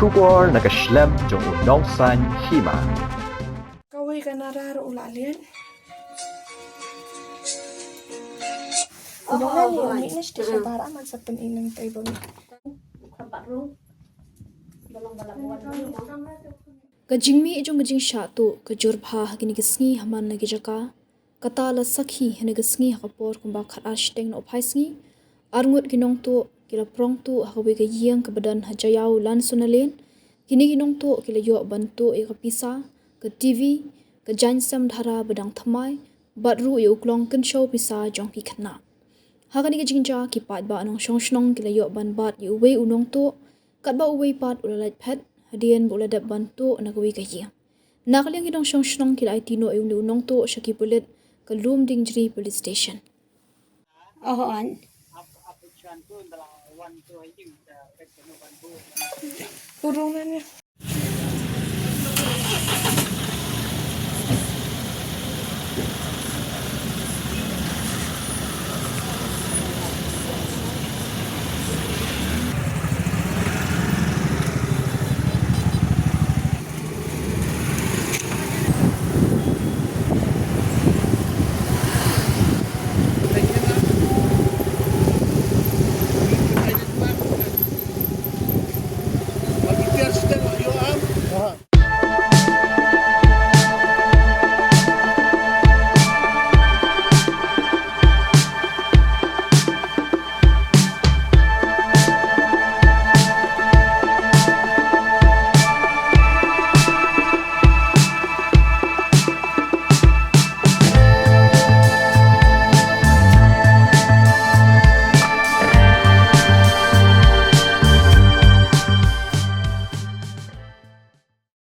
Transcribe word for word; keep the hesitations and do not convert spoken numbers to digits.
Khubor na ka shlem jong u nongsaiñ hima. Kawei ka nara ruh u la lian. U dang la lian, u mih na stage bar, aman sa pyn-i nang table. Ka jingmih jong ka jingshah tuh ka jur bha ha kine ki sngi ha man la ki jaka. Kata la sakhi ha kane ka sngi ha ka por kumba khatar shiteng na u phai sngi. Arngut ki nongtuh ki la prong tuh ha kawei ka ïing kaba don ha Jaïaw Lansonalane. Kine ki nongtuh ki la ïoh ban tuh ïa ka pisa, ka T V, ka jaiñsem dhara ba dang thymmai, bad ruh ïa u klong kynshew pisa jong ki khynnah. Ha kane ka jingjia ki paidbah nongshong shnong ki la ïoh ban bat ïa uwei u nongtuh, katba uwei pat u la lait phet hadien ba u la dep ban tuh na kawei ka ïing. Na ka liang ki nongshong shnong ki la aiti noh ïa une u nongtuh sha ki pulit ka Lumdiengjri Police Station. Oh, on. Urung na ne.